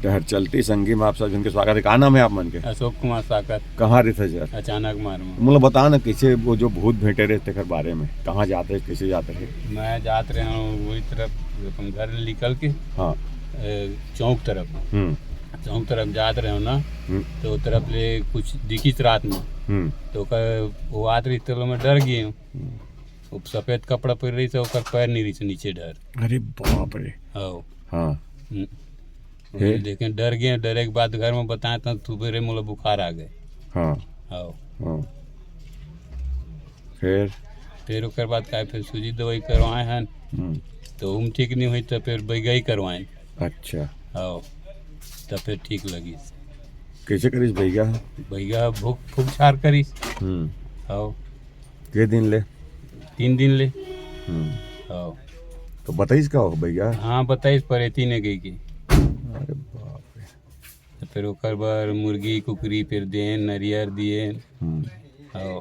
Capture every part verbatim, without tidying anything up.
डहर चलती संगी में आप सब झन के स्वागत हे। का नाम हे आप मन के? अशोक कुमार साकर। कहाँ रहिथस यार? अचानक मार में। मोला बता ना, कइसे वो जो भूत भेंटे रहे तेकर बारे में, कहाँ जात रहे, कइसे जात रहे? मैं जात रहे हूँ वही तरफ, अपन घर ले निकल के, हाँ। ए, चौक तरफ। हम्म। चौक तरफ जात रहे हूँ ना, हम्म। तो वो तरफ ले कुछ दिखिस रात में। हम्म। तो ओकर, वो आत रहिस तो मैं डर गए हूँ। हम्म। वो सफेद कपड़ा पहिरे रहिस, ओकर पैर नहीं रहिस नीचे डहर। अरे बाप रे। हाँ। हाँ। हम्म। फिर? देखे, डर गए, डरे के बाद घर में बताए तो सुबेरे मोला बुखार आ गए। हाँ। हाँ। हाँ। फिर? फिर ओकर बाद का, फिर सूजी दवाई करवाए हन, हम्म। तो ओम ठीक नहीं हुई, तो फिर बैगा ही करवाए। अच्छा। हाँ। तो फिर ठीक लगिस। कइसे करिस बैगा? बैगा भूख, फूक छार करिस। हम्म। हाँ। के दिन ले? तीन दिन ले। हम्म। हाँ। तो बताइस का हो बैगा? हाँ, बताइस परेती ने कही के। अरे बाप रे। तो फिर ओकर बर मुर्गी, कुकरी, फिर देन, नरियर दिए। हम्म। हाँ।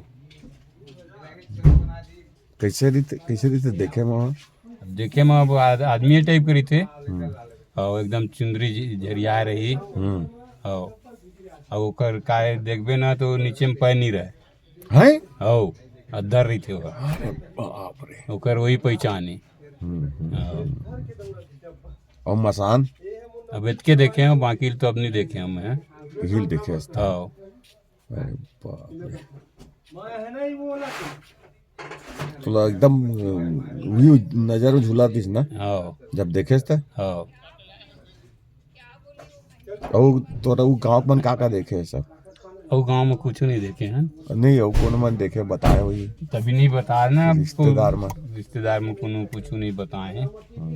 कइसे रहिथे, कइसे रहिथे देखे में? अब देखे में अब आद-, आदमी टाइप के रहिथे। हम्म। हाँ, एकदम चुंदरी झ-, झरिया रही। हम्म। हाँ। अब ओकर काय देखबे ना तो नीचे में पैर नहीं रहे। हैं? हाँ, अद्दर रहिथे ओकर। अरे बाप रे। ओकर वही पहचान हे। हम्म, हम्म, हाँ। हम्म। अउ मसान? अब एतके देखे हंव, बाकी तो अब नहीं देखे हंव मैं। यही देखे हस त। हाँ। अरे बाप रे। तोला एकदम, अ, view नजर में झूला दिस ना? हाँ। जब देखे हस त? हाँ। अउ तोरा उ गाँव के मन का का देखे हे सब? अउ गाँव में कुछ नहीं देखे हैं। नहीं, अउ कोनो मन देखे बताए होही। तभी नहीं बताए ना, अब को-, रिश्तेदार मन। रिश्तेदार मन कोनो कुछ नहीं बताए हैं। हम्म।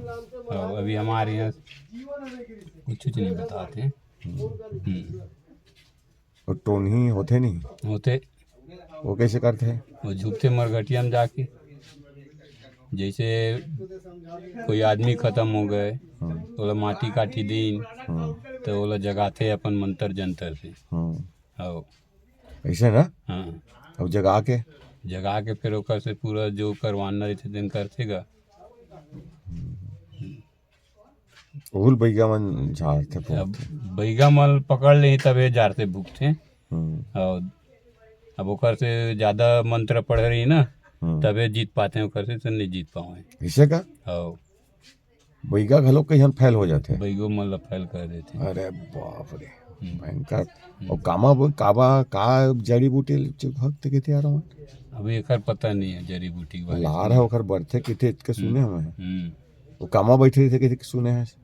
और अभी हमारे यहाँ कुछ नहीं बताते हैं। हम्म। हम्म। अउ टोनही होथे नहीं? होथे। वो कइसे करथे? वो झुकथे मरघटिया में जाके। जइसे कोई आदमी खतम हो गए, हम्म। ओला माटी काठी दीन, हम्म। तो ओला जगाथे अपन मंतर जंतर से। हम्म। हाँ। अइसे ना? हाँ। अब जगा के? जगा के फिर ओकर से पूरा जो करवाना रहिथे, तेन करथे गा। ओहू ल बइगा मन झारथे अब फूंकथे। बइगा मन पकड़ लेही तभे झारथे फूंकथे। हम्म। अउ अब ओकर से जादा मंत्र पढ़े रही ना, हम्म। तभे जीत पाथे, ओकर से तो नहीं जीत पावे। अइसे का? हाँ। बइगा घलो कइहन फेल हो जाथे। बइगो मन ल फेल कर देथे। अरे बाप रे, हम्म। भयंकर। हम्म। अउ कामा ब-, काबा, का जड़ी बूटी ल भक्त कहिथे यार ओमन? अभी एकर पता नहीं है जड़ी बूटी के बारे में। लार है ओकर बरथे कहिथे, इतके सुने हम्म। हवे। हम्म। वो कामा बइठे रहिथे कहिथे सुने हस?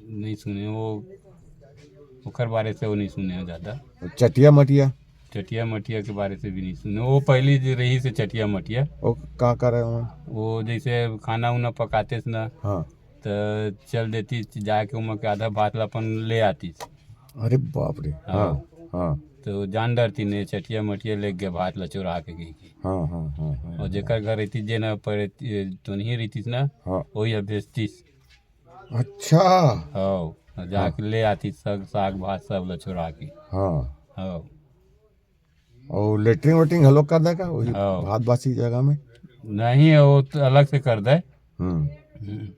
नहीं सुने, वो ओकर बारे से वो नहीं सुने हैं ज्यादा। चटिया मटिया? चटिया मटिया के बारे से भी नहीं सुने। वो पहली जो रहिस हे चटिया मटिया। वो का करे ओमन? वो जैसे खाना उना पकातेस ना, हाँ। तो चल देतिस जाके ओमा के आधा भात ला अपन ले आतिस। अरे बाप रे। हाँ। हाँ, हाँ। तो जान डरतिन ए चटिया मटिया लेग गे भात ला चोरा के कहिके। हाँ, हाँ, हाँ, हाँ, और हाँ। जेकर घर रहितिस, जेन पर तो नहीं रहितिस ना, हाँ। वही ह भेजतिस। अच्छा। हाँ, जाके हाँ। ले आतिस साग, साग भात सब ला चोरा के। हाँ। हाँ। अउ लेटरिन वेटरिन घलो कर दे का वही हाँ। भात बासी जगह में? नहीं, वो तो अलग से कर दे। हम्म। हम्म।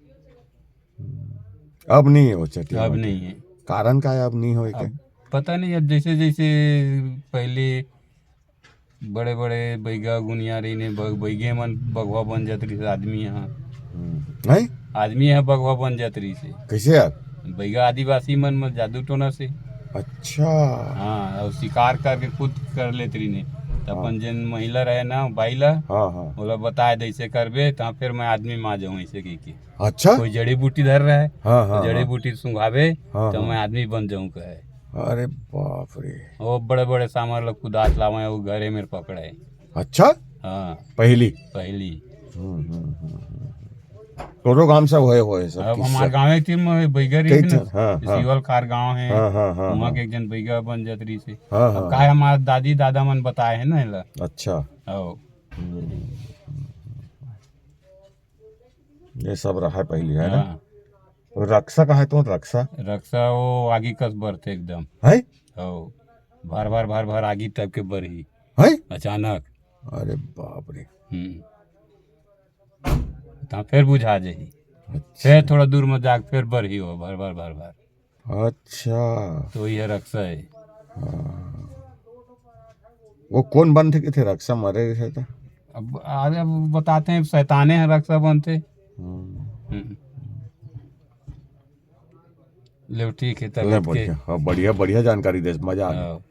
अब नहीं है वो चटिया अब मटिया। नहीं है। कारण का है अब नहीं हो अब के? पता नहीं, अब जैसे, जैसे पहले बड़े-बड़े बइगा गुनिया रहिन हे, ब-, बइगे मन बघवा बन जात रहिस हे आदमी ह। हम्म। हैं? आदमी ह बघवा बन जात रहिस हे। कइसे यार? बइगा आदिवासी मन म जादू टोना से। अच्छा। हाँ, अउ शिकार करके खुद कर लेत रहिन हे। त हाँ। अपन जेन महिला रहे ना, बाई ला, हाँ, हाँ। ओला बताए दे, "अइसे करबे, त फेर मैं आदमी मा जाऊँ," अइसे कहिके। अच्छा? कोई जड़ी बूटी धर रहे, हाँ, हाँ, जड़ी हाँ। बूटी सूंघाबे, हाँ, त हाँ। मैं आदमी बन जाऊँ कहे। अरे बाप रे। वो बड़े-बड़े सामान लोग कुदात लावे, वो घरे में पकड़े। अच्छा? हाँ। पहली? पहली। हम्म, हम्म, हम्म, हम्म। तोरो गांव से होए, होए सब अब किस्सा। हमार गांव एक टीम में बैगरी कई है ना, थे? हाँ, हाँ। सीवल खार गांव है, हाँ, हाँ, हाँ, वहाँ हाँ। के एक जन बैगा बन जात रही से। हाँ, अब हाँ, काहे हाँ। हमार दादी दादा मन बताए हैं ना एला। अच्छा। आओ। हम्म। ये सब रहा है पहली, है ना? हाँ। वो रक्षा का है तो रक्षा? रक्षा वो आगी कस बरथे एकदम। है? हो। भर, भर, भर, भर आगी तब के बरही। है? अचानक। अरे बाप रे। हम्म। तहाँ फिर बुझा जाही। अच्छा। फिर थोड़ा दूर में जाके फिर बरही हो, भर, भर, भर, भर। अच्छा। तो ये रक्षा है। वो कोन बनथे कथे रक्षा मरे रहिथे त? अब अरे, अब बताते हैं, शैताने हैं रक्षा बनथे। हम्म। हम्म। ले ठीक है, ले तबियत के बढ़िया, हाँ, बढ़िया बढ़िया जानकारी देस, मजा आ गया। हाँ।